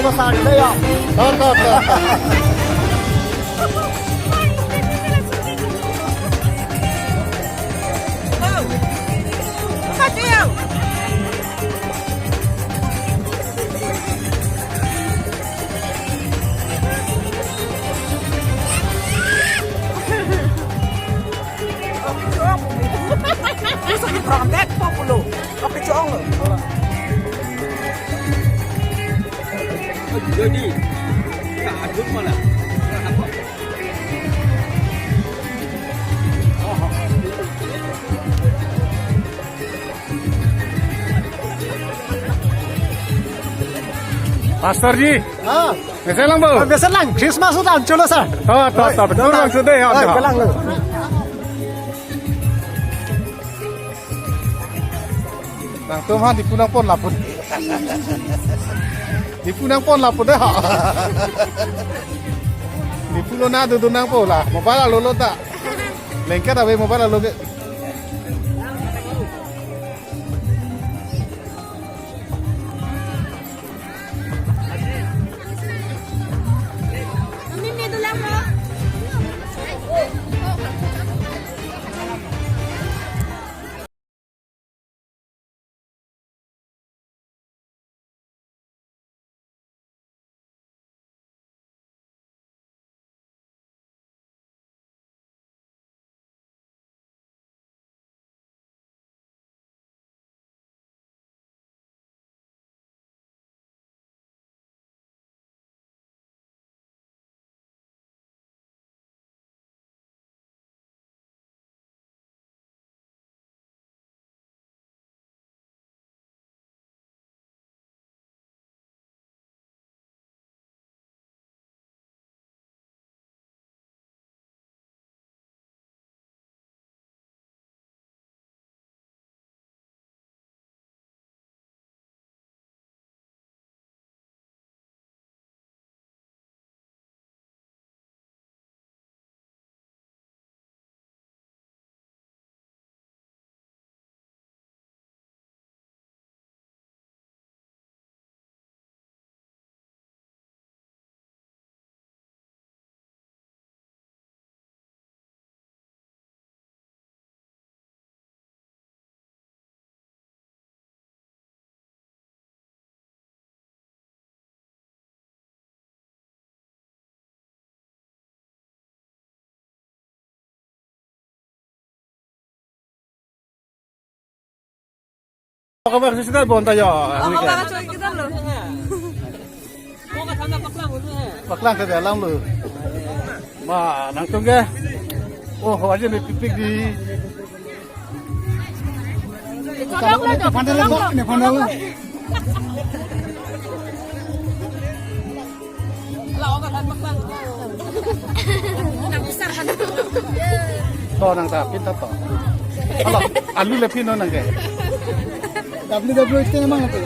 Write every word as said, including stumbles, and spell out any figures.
Sir, dei ya. Thot, thot, thot. Jadi, ya, aduk mana? Pastor ji. Ah. Mesen lang bo. Ah, mesen lang. Christmas sudah ancholo, sir. Oh, to, to, betul. Oi, bang sudah ya. Oi, to. Galang lo. Nangtum ha Diphu nangpon lapu. Diphu nangpon lapu dei ha. Diphu lo na dodun nangpo la. Mobile alo lo ta. Lengket ave mobile alo ke. Kabar sisi ta bonta ya. Oh, kabar cuy kita lo. Paklang ke dalam lo. Ma, nangtum ke. Oh, aja ni pipik di. Pandang lo, pandang lo. To nang ta, pin ta to. Alo, alu le pin lo nang ke. W W itu emang apa?